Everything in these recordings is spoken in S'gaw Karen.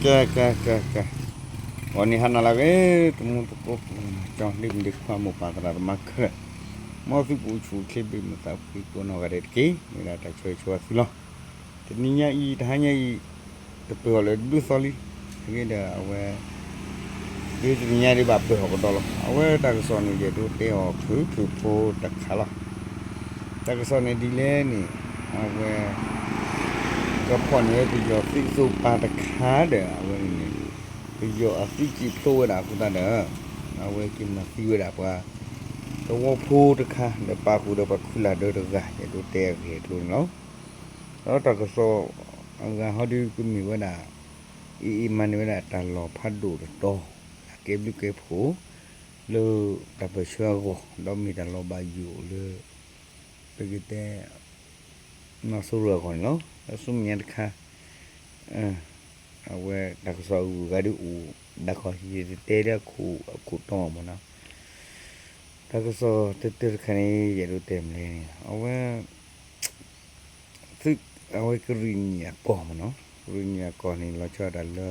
ကဲ ကဲ ကဲ ကဲ, ဂီၤနံၤဟါနၤလၢအဂ့ၤ တမူတကိး ကၠီဒ့ၣ်မုၣ်ဒ့ၣ်ခွါ မိၢ်ပၢ်သရၣ်သမါခဲလၢာ်, မ်သုကအိၣ်ဆူၣ်အိၣ်ချ့ဘၣ်မုာ်သးဖှံကိးနီၢ်ဂၤဒဲးတက့ၢ်. မ့ၢ်ဒၣ်တၢ်ဆၢဂ့ၤဆၢဝါသုလီၤ. တနံၤညါအံၤ တဟါညါအံၤ တပၢၢ်အီၤလၢဒူၣ်သီလံ. အဂ့ၢ်ဒီးအဝဲ ဒ်တနံၤညါဒ်ဘၣ်ပၢၢ်အီၤကဒီးလီၤ. အဝဲတၢ်ကစီၣ်န့ၣ် ယအဲၣ်ဒိးတဲအီၤချုးချုးဖိတခါလီၤ. တၢ်ကစီၣ်န့ၣ်ဒ်လဲၣ်န့ၣ် အဝဲ ကဖီၣ်န့ၢ်ပယီၤသုးအစိၤပၤတခါဒီး အဝဲန့ၣ်န့ၣ် ပယီၤအသုးစံၣ်ဖျိးဝဲဒၣ်အဃိသတးဒီး အဝဲက့ၤမၤသံဝဲဒၣ်ပှၤသဝီဖိတခါ ဒီးပာ်ဃုာ်ဒီးပှၤခုၣ်လၢ်ဒၢတဂၤ ယအဲၣ်ဒိးတဲအဂ့ၢ်အကျိၤန့ၣ်လီၤ. ဒီးတၢ်ကစီၣ်အဂၤဟီဒုးကမ့ၢ်ဝဲဒၣ် အ့ၣ်အ့ၣ်မၤန့ၢ်ဝဲဒၣ်တၢ်လီၢ်ဖးဒိၣ်တတီၤ တၢ်ကဲဘျုးကဲဖှိၣ် လၢတၢ်ပၢၢ်ဆၢအဂီၢ် ဒီးမ့ၢ်တၢ်လီၤဘၣ်ယိၣ်လၢ ပကတဲ နီၢ်စိရိၤအဂီၢ်န့ၣ်လီၤ. ဒီးဆူမဲာ်ညါတခါ အဝဲတၢ်ကစီၣ်အဂုၤအဂၤဒ်အိၣ် ဒၣ်ခီယတတဲလၢအခိၣ်တီမ့ၢ်နီၤ. တၢ်ကစီၣ်တၢတၢတခါန့ၣ် ယအဲၣ်ဒိးတဲမနုၤလဲၣ်န့ၣ် အဝဲ သုး အဝဲကရံၣ်နံၣ်အကီၢ်မ့ၢ်နီၤ, ကရံၣ်နံၣ်အကီၢ်န့ၣ် လီၤဆီဒၣ်တၢ်လၢ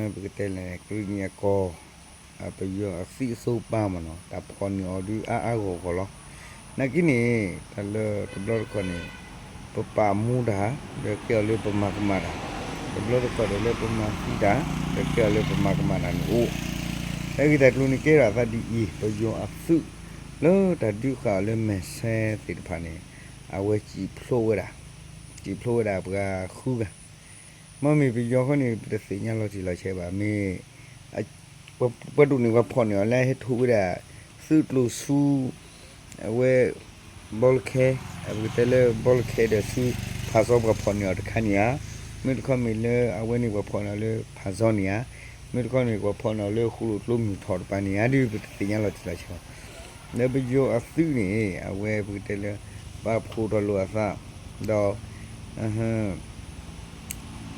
ပကတဲလဲၣ်န့ၣ် ကရံၣ်နံၣ်အကီၢ် ပယီၤအသုးအစိၤပၤမ့ၢ်နီၤ တၢ်ဖီၣ်န့ၢ်အီၤဒုးအါအါဂီၢ်ဂီၢ်လီၤ. နာ်က့န့ၣ် တၢ်လၢတဘျီတခီၣ်န့ၣ် ပပာ်မူတၢ် ဒီးကဲအီၤလၢပမၤကမၣ်တၢ်, တဘျီတခီၣ်ဒီးလၢပမၤသံတၢ် ဒီးကဲအီၤလၢပမၤကမၣ်တၢ်န့ၣ်အိၣ်. အဂ့ၢ်တၢ်ကျိၤန့ၣ်ကဲထီၣ်အသးဒ်အံၤ ပယီၤအသုး လၢတၢ်ဒုးဃာ်အီၤလၢမဲာ်ဆဲသ့ၣ်တဖၣ်န့ၣ် အဝဲစံၣ်ဖျိးဝဲဒၣ်, စံၣ်ဖျိးဝဲဒၣ်ပှၤဃုဂၤ, မ့မ့ၢ်ပယီၤဃီန့ၣ် ပတသ့ၣ်ညါလီၤတံၢ်လီၤဆဲးဘၣ် မ့ၢ် ပှၤဒိၣ်န့ၣ် ပှၤဖီၣ်န့ၢ်အီၤလၢဟဲထိးဝဲဒၣ် သုးကျိၤဆူ အဝဲ ဘီလၢခဲ, ပကတဲလၢဘီလၢခဲဒီးဆူ ဖးစီပှၤဖီၣ်န့ၢ်အီၤတခါန့ၣ်ဧါ, မ့ၢ်တခီမ့ၢ်လၢအဝဲန့ၣ်ပှၤဖီၣ်န့ၢ်အီၤလၢဖးစီန့ၣ်ဧါ, မ့ၢ်တခီန့ၣ် ပှၤဖီၣ်န့ၢ်အီၤလၢဃိၣ်လိၣ်ကျိမုၢ်ထီၣ်တပၤန့ၣ်ဧါ ဒ်ပတသ့ၣ်ညါလီၤတံၢ်လီၤဆဲးဘၣ်. လၢပယီၤအသုးန့ၣ် အဝဲပကတဲလၢ ပာ်ဖှိၣ်ထီၣ်လိာ်အသး ဒီး ခီ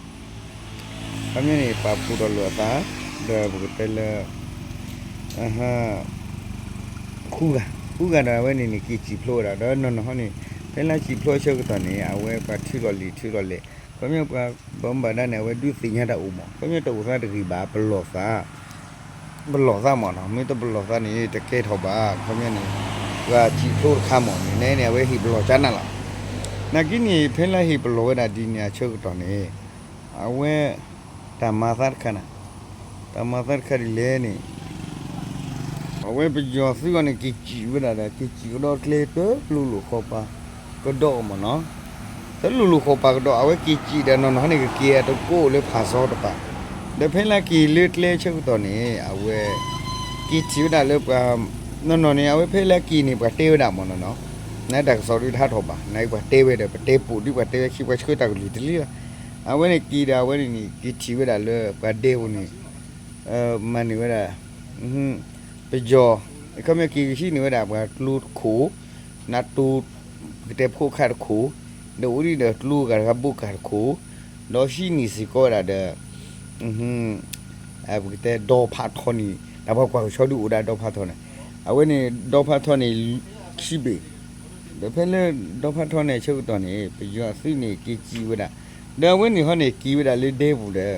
ပညီန့ၣ် ပာ်ဖှိၣ်ထီၣ်လိာ်အသး ဒီးပကတဲလၢ ဃုဂၤ, ဃုဂၤဒီးအဝဲန့ၣ်န့ၣ် က့ၤစံၣ်ဖျိးဝဲဒၣ် ဒီးနီၢ်နီၢ်ဟီန့ၣ် ဖဲလၢစံၣ်ဖျိးအဆၢကတီၢ်န့ၣ် အဝဲပှၤထုးလီၤလံာ်ထုးလီၤလဲၢ်, ခီပညီပှၤဘၣ်မူဘၣ်ဒါန့ၣ် အဝဲဒုးသ့ၣ်ညါတၢ်အိၣ်မး ခီပညီတအိၣ်သးတဂ့ၤဘၣ် ပလီၢ်သး ပလီၢ်သးမးနီၤ မ့ၢ်တပလီၢ်သးန့ၣ် တကဲထီၣ်ဘၣ် ခီပညီန့ၣ် ပှၤစံၣ်ဖျိးတခါမးန့ၣ် နဲန့ၣ် အဝဲဟ့ၣ်ပလီၢ်ကၠါနၤလီၤ. နာ်က့န့ၣ် ဖဲလၢဟ့ၣ်ပလီၢ်ဝဲဒၣ်ဒ်န့ၣ်အဆၢကတီၢ်န့ၣ် အဝဲ တၢ်မၤသးတခါန့ၣ် တၢ်မၤသးတခါဒ်လဲၣ်န့ၣ် အဝဲပယီၤသုးအီၤန့ၣ် က့ၤစံၣ်ဝဲဒၣ်ဒီး က့ၤစံၣ်ကဒီးကျဲတလိၤလိၤဃီပၤကဒီးမးနီၤ, တလိၤလိၤဃီပၤကဒီး အဝဲက့ၤစံၣ်ဒီးနီၢ်နီၢ်ဟီန့ၣ် ကက့ၤအတကိးလၢဖးစီတပၤ, ဒီးဖဲလၢက့ၤလၢကျဲဆၢကတီၢ်န့ၣ် အဝဲ က့ၤထံၣ်ဝဲဒၣ်လၢပှၤ နီၢ်နီၢ်န့ၣ် အဝဲဖဲလၢက့ၤန့ၣ် ပှၤတဲဝဲဒၣ်မးနီၤနီၤ, နတၢ်ကစီၣ်ဒုးတဟးထီၣ်ဘၣ် နပှၤတဲဝဲဒီး ပတဲပိာ်ဒုးပှၤတဲဝဲခံ ပှၤဆှၢတၢ်ကလုၢ်တလံလီၤ. အဝဲန့ၣ်က့ၤဒီးအဝဲန့ၣ်န့ၣ် က့ၤထံၣ်ဝဲဒၣ်လၢပှၤဒဲပူၤန့ၣ် မၤန့ၢ်ဝဲဒၣ် ပယီၤ ခီပညီက့ၤကဟံးန့ၢ်ဝဲဒၣ်ပှၤကျိတခိၣ်, နတိၤ ပကတဲဖိခါတခိၣ်, ဒီးအိၣ်ဒံးဒီးကျိဂၤတဂၤဘိကၢ်တခိၣ်, ဒီးဟံးန့ၢ်စ့ၢ်ကီးဝဲဒၣ်ဒီး ပကတဲဒီဖးထီန့ၣ် တၢ်ပှၤကွၢ်ကဆီဒုးအိၣ်ဒၣ်ဒီဖးထီန့ၣ်, အဝဲန့ၣ်ဒီဖးထီန့ၣ် ခံဘ့ၣ် ဒီးဖဲလၢဒီဖးထီန့ၣ်အဆၢကတီၢ်န့ၣ် ပယီၤအသုးန့ၣ်က့ၤစံၣ်ဝဲဒၣ်, ဒီးအဝဲန့ၣ်ဟီန့ၣ်က့ၤဝဲဒၣ်လၢဒဲပူၤဒီး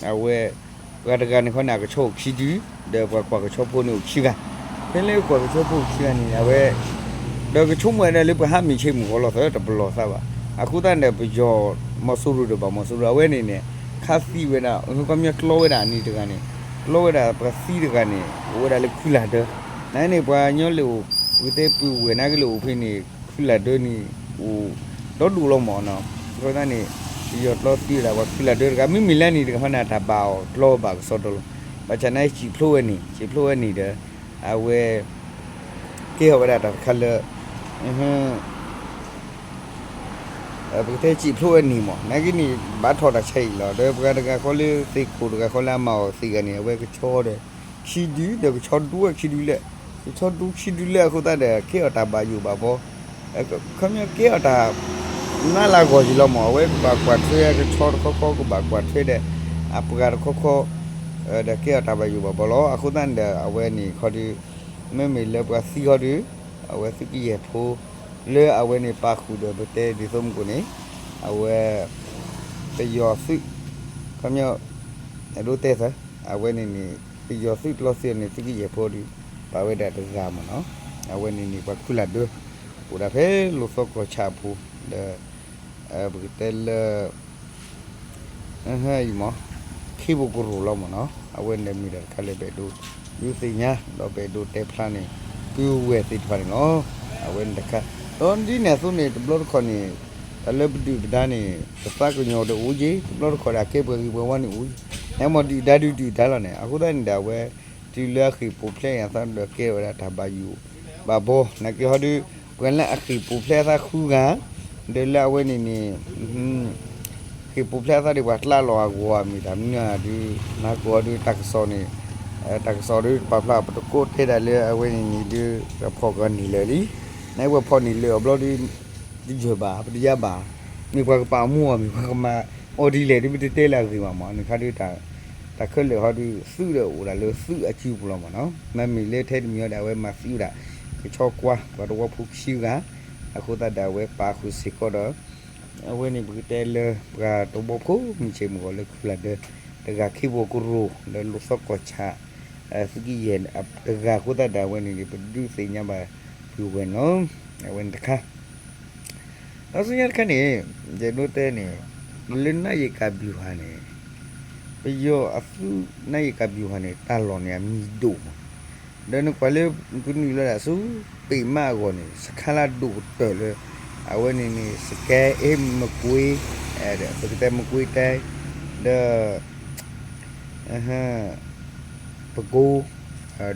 အဝဲ ပှၤတဂၤန့ၣ်ခီန့ၣ် အကဆီအိၣ်ခံဒု, ဒီးပှၤကွၢ်ကဆီဖိန့ၣ်အိၣ်ခံဂၤ, ဖဲလၢကွၢ်ကဆီဖိအိၣ်ခံဂၤန့ၣ် အဝဲ ဒီးကဆိကမိၣ်ဝဲဒၣ်လၢပှၤဟးမ့ၢ်ဆ့ၣ်မုၢ်ဂီၤလီၤသၢတပလီၢ်သးဘၣ်, အဃိသတးန့ၣ်ဒီးပယီၤ မီၤစိရိၤဒီးဘၣ်မီၤစိရိၤ အဝဲန့ၣ်န့ၣ် ခးသံဝဲဒၣ် ခီပညီကျီဝဲဒၣ်အနံၤတဂၤန့ၣ်, ကျီဝဲဒၣ်ပှၤသံတဂၤန့ၣ် အိၣ်ဝဲဒၣ်လၢခုလၢ်ဒၢ, နန့ၣ်ပှၤကညီလၢအိၣ် ပကတဲပုၢ်ဝဲၢ်နာ်က့လၢအိၣ်ဖဲန့ၣ် ခုလၢ်ဒၢန့ၣ် အိၣ် ဒီဒူၣ်လီၤမးနီၤ, အဃိသတးန့ၣ် ပယီၤကျီသံဝဲဒၣ်ပှၤခုလၢ်ဒၢတဂၤ မ့မ့ၢ်လၢန့ၣ်တဂၤဟီန့ၣ် တၢ်ဘၣ်အီၤကျီဘၣ်ကစီဒီလီၤ, ဘၣ်ဆၣ်နာ်က့စံၣ်ဖျိးဝဲန့ၣ် စံၣ်ဖျိးဝဲန့ၣ်ဒီး အဝဲ ကဲထီၣ်ဝဲဒၣ်တၢ်တခါလၢ ပကတဲစံၣ်ဖျိးဝဲန့ၣ်မး နာ်က့န့ၣ် ဘၣ်ထီၣ်တၢ်ဆါဟံၣ်လီၤ, ဒီးပှၤတဂၤဃီလၢသ့ၣ်ခိၣ်တဂၤဃီလၢအမၤအီၤသ့ၣ်ဂၤန့ၣ် အဝဲကဆီဒီး ခံဒု ဒီးကဆီဒူဝဲခံဒုလၢ ကဆီဒူခံဒုလၢအဃိသတးဒီး ကဲအီၤတၢ်ဘၣ်ယိၣ်ဘၣ်ဘီ, ခီပညီကဲအီၤတၢ် နးလၢဂီၢ်ယံၤလီၤမး အဝဲကဘၣ်ကွၢ်ထွဲကဆီတခီခီ ကဘၣ်ကွၢ်ထွဲဒီး အပှၤတခီခီ ဒီးကဲအီၤတၢ်ဘၣ်ယိၣ်ဘၣ်ဘီလီၤ. အဃိသတးန့ၣ်ဒီး အဝဲန့ၣ်ခီဒီး မ့မ့ၢ်လၢပှၤသံခီဒီး အဝဲသုးကယဲၢ်ဖိ လၢအဝဲန့ၣ်ပာ်ဃုာ်ဒီးပတဲဒ်သိးမုၢ်ကိၣ်န့ၣ် အဝဲ ပယီၤသုး ခီပညီ အဲၣ်ဒိးတဲသၢ, အဝဲန့ၣ်န့ၣ် ပယီၤသုးတလီၤသုးန့ၣ် သုးကယဲၢ်ဖိဒီး ပာ်ဝဲဒၣ်တဂၤမ့ၢ်နီၤ, အဝဲန့ၣ်န့ၣ် ပှၤခုလၢ်ဒၢ အိၣ်ဒၣ်ဖဲလိာ်သီကီၢ်ဆၣ်အပူၤ ဒီး ပကတဲလၢ အံၤမ့ၢ် ခ့ဖိကရူၢ်လီၤမ့ၢ်နီၤ, အဝဲန့ၣ်မ့ၢ်တၢ်တခါလၢပအဲၣ်ဒိး ဒုးသ့ၣ်ညါ ဒီးပအဲၣ်ဒိးတဲဖျါန့ၣ် ပုၢ်ဝဲၢ်သ့ၣ်တဖၣ်န့ၣ်လီၤ. အဝဲန့ၣ်တခါ ဒီးဒ်န့ၣ်အသိးန့ၣ် တဘျီတခီၣ်န့ၣ် တၢ်လၢပဒုၣ်ပဒါန့ၣ် ပသးကညီၤဒီးအိၣ်က့ၤ တဘျီတခီၣ်ဒီးအကဲပှၤဂ့ၤပှၤဝါန့ၣ်အိၣ်က့ၤ နမ့ၢ်ဒုၣ်ဒါဒုးဒုၣ်ဒါလီၤန့ၣ် အဃိသတးန့ၣ်ဒီးအဝဲ တုၤလၢအဃ့ၢ်ပူၤဖျဲးအသးဒီးကဲထီၣ်ဝဲဒၣ်တၢ်ဘၣ်ယိၣ်ဘၣ်ဘီ နာ်က့ဟီဒုး ပှၤလၢအဃ့ၢ်ပူၤဖျဲးအသးဃုဂၤ ဒီးလၢအဝဲန့ၣ်န့ၣ် ဃ့ၢ်ပူၤဖျဲးအသးဒ်ပှၤကျါလီၤအဂီၢ်မ့ၢ်တၢ်မနုၤအဒုး နာ်က့ဟီဒုးတၢ်ကစီၣ်န့ၣ် တၢ်ကစီၣ်ဒုးပာ်ဖျါ ပတကိးတဲဒၣ်လၢအဝဲန့ၣ်န့ၣ်ဒုး ပဖီၣ်ကီးန့ၢ်လၢာ်လံ, နပဖီၣ်န့ၢ်လၢာ်အဘျီဒုး တယၢၢ်ဘၣ် ပတယါဘၣ်, မ့ၢ်ပှၤကပာ်အီၤမူအီၤ မ့ၢ်ပှၤကမၤအီၤဒ်လဲၣ်ဒုး ပတတဲလၢအဂ့ၢ်ဘၣ်မ့ၢ် နခါဒုး တၢ်ခဲလၢာ်ဟီဒုး သုးဒီးအိၣ်ဒၣ်လၢသုးအစုပူၤလီၤမ့ၢ်နီၤ, မ့မ့ၢ်လၢထဲတမံၤအံၤဒီး အဝဲမၤသံဝဲဒၣ် ကဆီကွၢ် ပှၤသဝီဖိခံဂၤ, အဃိသတးဒီးအဝဲပာ်ဃုာ်စ့ၢ်ကီးဒီး အဝဲန့ၣ်ပကတဲလၢပှၤသဝီဖိမုၢ်ဆ့ၣ်မုၢ်ဂီၤလၢခုလၢ်ဒၢ တဂၤခ့ဖိကရူၢ် လၢလိာ်သီကီၢ်ဆၣ် သုးကယဲၢ်တဂၤအဃိသတးဒီး အဝဲန့ၣ်န့ၣ် ပဒုးသ့ၣ်ညါဘၣ်ပုၢ်ဝဲၢ်န့ၣ်လီၤ. အဝဲန့ၣ်တခါ ဒီးဆူညါတခါန့ၣ် ယအဲၣ်ဒိးတဲန့ၣ် လၢနၣ်ယကၤဘျူၤဟၣ်န့ၣ် ပယီၤအသုးနၣ်ယကၤဘျူၤဟၣ်န့ၣ် တၢ်လီၢ်န့ၣ်အမံၤဒိၣ်မး, ဒီးနကွၢ်လၢကနုာ်လီၤဒၣ်ဆူ ပ့ၣ်မးအဂီၢ်န့ၣ် စခါလၢဒိၣ်ကတၢၢ်လၢ အဝဲန့ၣ်န့ၣ် စကဲ အ့ မကွ့ ပကတဲမကွ့တဲ ဒီး ပကိ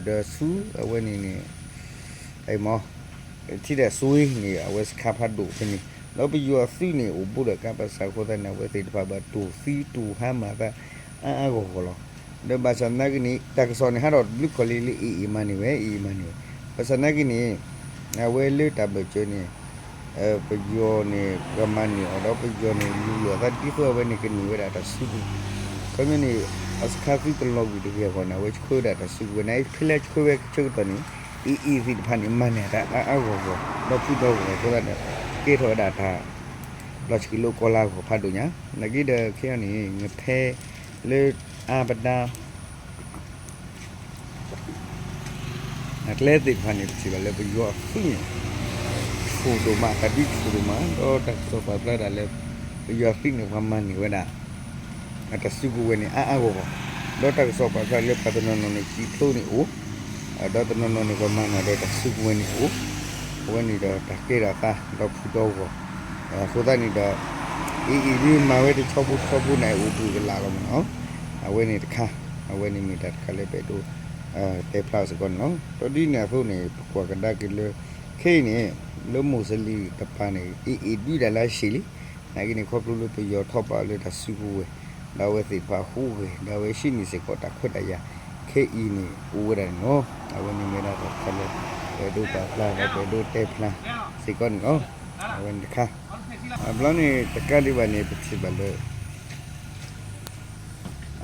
ဒီးဆူအဝဲန့ၣ်န့ၣ် အံၤမ့ၢ် ထံဒၣ်စွ့န့ၣ် အဝဲစခါဖးဒိၣ်ဖဲန့ၣ် ဒီးပယီၤအသုးန့ၣ် အိၣ်ဘူးဒီးကါဘၣ်ဆၣ်အဃိသတးန့ၣ် အဝဲသ့ၣ်တဖၣ်ဘၣ်တူၢ်သံတူၢ်ဟါမၢ်သးအါအါဂီၢ်ဂီၢ်လီၤ. ဒီးဘၣ်ဆၣ်သနာ်က့န့ၣ် တၢ်ကစီၣ်န့ၣ် ဟးထီၣ်တဘျုးခီၣ်လံလၢ အ့ၣ်အ့ၣ်မၤန့ၢ်ဝဲ အ့ၣ်အ့ၣ်မၤန့ၢ်ဝဲ ဘၣ်ဆၣ်သနာ်က့န့ၣ် အဝဲလၢတၢ်ဘၢၣ်စၢၤန့ၣ် ပယီၤန့ၣ် ပှၤမၤန့ၢ်အီၤဒီးပယီၤန့ၣ် လူလီၤသးဒ်သိးအဝဲန့ၣ်ကန့ၢ်ဝဲဒၣ်တၢ်စုကဝဲၤ ခီပညီန့ၣ် အစခါသုတလီၤကွံာ်တဂ့ၤအဂီၢ်န့ၣ် အဝဲဆှၢဝဲဒၣ်တၢ်စုကဝဲၤန့ၣ် ဖဲလၢဆှၢဝဲဆၢကတီၢ်န့ၣ် အ့ၣ်အ့ၣ်သ့ၣ်တဖၣ်န့ၣ် မၤန့ၢ်တၢ်အါအါဂီၢ်ဂီၢ် ဒီဖုဒီဂီၢ်အဃိသတးဒီး ကဲထီၣ်ဝဲဒၣ်တၢ် လီၤဆှၢလၢကီၢ်လၢအဂီၢ်ဖးဒိၣ်ညါ နာ်က့ဒီးခဲအံၤန့ၣ် နဖဲလၢအါပဒါ အကျဲသ့ၣ်တဖၣ်န့ၣ် ပထံၣ်ဘၣ်လၢပယီၤအသုးန့ၣ် ဆူၣ်ဒိၣ်မး တၢ်ဒုးဆူၣ်ဒိၣ်မး ဒီးတၢ်ကစီၣ်ပာ်ဖျါဒၣ်လၢ ပယီၤအသုးန့ၣ် ပှၤမၤန့ၢ်ဝဲဒၣ် အတၢ်စုကဝဲၤန့ၣ် အါအါဂီၢ်ဂီၢ် ဒီးတၢ်ကစီၣ်ပာ်ဖျါလၢပှၤတနီၤနီၤန့ၣ် စံၣ်ဖျိန့ၣ်အိၣ် ဒီးတနီၤနီၤန့ၣ် ပှၤမၤနၢၤဒီးတၢ်စုကဝဲၤန့ၣ်အိၣ် အဝဲန့ၣ်ဒီးတၢ်ကဲထီၣ်သးဒီဖုဒီဂီၢ် အဃိသတးန့ၣ်ဒီး အ့ၣ်အ့ၣ်ဒုးမၤဝဲတဆီဖိတဆီဖိန့ၣ် အိၣ်ဘှံးကလာ်လီၤမ့ၢ်နီၤ အဝဲန့ၣ်တခါ အဝဲန့ၣ်မ့ၢ်တၢ်တခါလၢပအဲၣ်ဒိး တဲဖျါစ့ၢ်ကီးန့ၣ်လီၤ. ဒီးဒ်န့ၣ်အသိးန့ၣ် ပကွၢ်ကဒါက့ၤလၢ ခဲအံၤန့ၣ် လၢမိၢ်စလံၤတပၤန့ၣ် အ့ၣ်အ့ၣ်ဒုးဒၣ်လၢအရှ့ၣ်လံ နာ်က့န့ၣ် ခီဖျိလၢပယီၤထီၣ်ဘးလၢတၢ်စုကဝဲၤ ဒီးအဝဲသ့ၣ်တဖၣ်အဃိဂ့ၤ ဒီးအဝဲဟံးန့ၢ်စ့ၢ်ကီးတၢ်ခွဲးတၢ်ယာ် ခဲအံၤန့ၣ် အိၣ်ဝဲဒၣ်န့ၣ်လီၤ. အဝဲန့ၣ်မ့ၢ်ဒၣ်တၢ်တခါလၢ ပအဲၣ်ဒိးပာ်ဖျါ ဒီးပအဲၣ်ဒိးတဲဖျါစ့ၢ်ကီးန့ၣ်လီၤ. အဝဲန့ၣ်တခါ အဘျီန့ၣ် တကးဒံးဘၣ်န့ၣ် ပထံၣ်ဘၣ်လၢ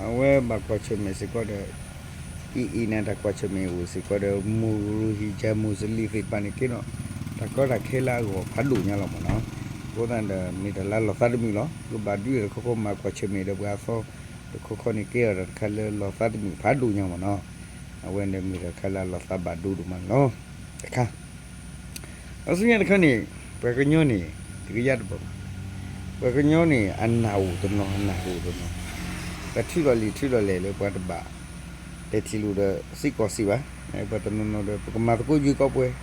အဝဲဘၣ်ကွၢ်ဆၢၣ်မဲာ်စ့ၢ်ကီးဒီး အ့ၣ်အ့ၣ်န့ၣ် တၢ်ကွၢ်ဆၢၣ်မဲာ်အိၣ်စ့ၢ်ကီးဒီး မိၢ်ရိဟံၣ်ကၠၢ် မိၢ်စလံၤသ့ၣ်တဖၣ်န့ၣ် ကဲထီၣ် တၢ်ကီတၢ်ခဲလၢအဂီၢ်ဖးဒိၣ်ညါလီၤမ့ၢ်နီၤ. အဃိသတးဒီး မ့ၢ်တၢ်လၢလီၤသးတမုာ်လီၤ. ကဘၣ်ဒုးတခီခီမၤကွၢ်ဆၢၣ်မဲာ်ဒီးပှၤအသီ တခီခီန့ၣ် ကဲထီၣ်တၢ်တခါလၢလီၤသးတမုာ်ဖးဒိၣ်ညါမ့ၢ်နီၤ. အဝဲန့ၣ်မ့ၢ်တၢ်တခါလၢအလီၤသးဘၣ်ဒိဒိၣ်မးန့ၣ်လီၤ. တခါ အဆူညါတခါန့ၣ် ပှၤကညီန့ၣ် တကယၤတဘၣ်ဘၣ်. ပှၤကညီန့ၣ် အနၢ်အိၣ်တနီၤ အနၢ်အိၣ်တနီၤ, ပထုးထီၣ်လံာ်ထုးထီၣ်လဲၢ်လၢပှၤတဘၣ် တဲထံၣ်လိာ်ဒီးစ့ၢ်ကီးစ့ၢ်ဘၣ်. ပှၤတနီၤနီၤဒီး ပကမၤသကိးယုၢ်ကီးပှဲၤ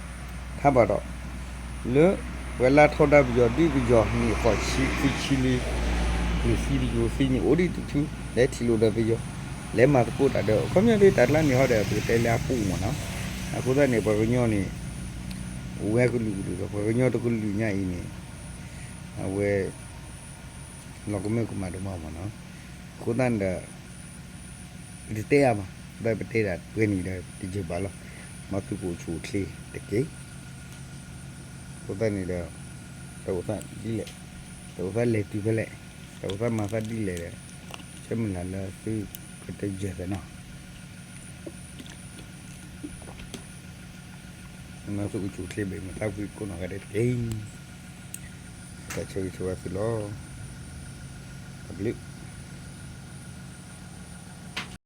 ထါဘၣ်ဒီး လၢပှၤလၢထီဒါပယီၤဒုးပယီၤ နံၣ်ဃိးဆံ ခွံဆံလံ ကျိၣ်သံတကျိၣ်သံန့ၣ် အိၣ်ဒံးတထူ လဲၤထံၣ်လိာ်ဒီးပယီၤ လဲၤမၤသကိးတၢ်ဒီး အခီပညီဒ်တၢ်ကျါန့ၣ်ဟီဒီး ပကတဲလၢအပူၤမ့ၢ်နီၤ. အဃိသတးန့ၣ် ပှၤကညီန့ၣ် အိၣ်ဝဲကလုာ်ကလုာ်ဒီး ပှၤကညီတကလုာ်ညါအံၤန့ၣ် အဝဲ လီၤကမၢကမၣ်ဒိၣ်မးမ့ၢ်နီၤ. အဃိသတးန့ၣ်ဒီး ပတတဲအါမး အဃိသတးပတဲဒၣ်ပှဲၤန့ၣ်ဒီးတယၢၢ်ဘၣ်လီၤ. မ်သုကအိၣ်ဆူၣ်အိၣ်ချ့တက့ၢ်. အဃိသတးန့ၣ်ဒီး တၢ်အိၣ်သးဒ်လဲၣ်, တၢ်အိၣ်သးလဲၤတုၤဖဲလဲၣ်, တၢ်အိၣ်သးမၤသးဒ်လဲၣ်ဒီး ဆၢမုၢ်လၢ်လၢသုကတယၢၢ်သးနီၤ. မ်သုအိၣ်ဆူၣ်အိၣ်ချ့ဘၣ် မ့ၢ်သးဖှံကိးနီၢ်ဂၤဒဲးတက့ၢ်. တၢ်ဆိၣ်ဂ့ၤဆိၣ်ဝါသုလီၤ. တၢ်ဘျုး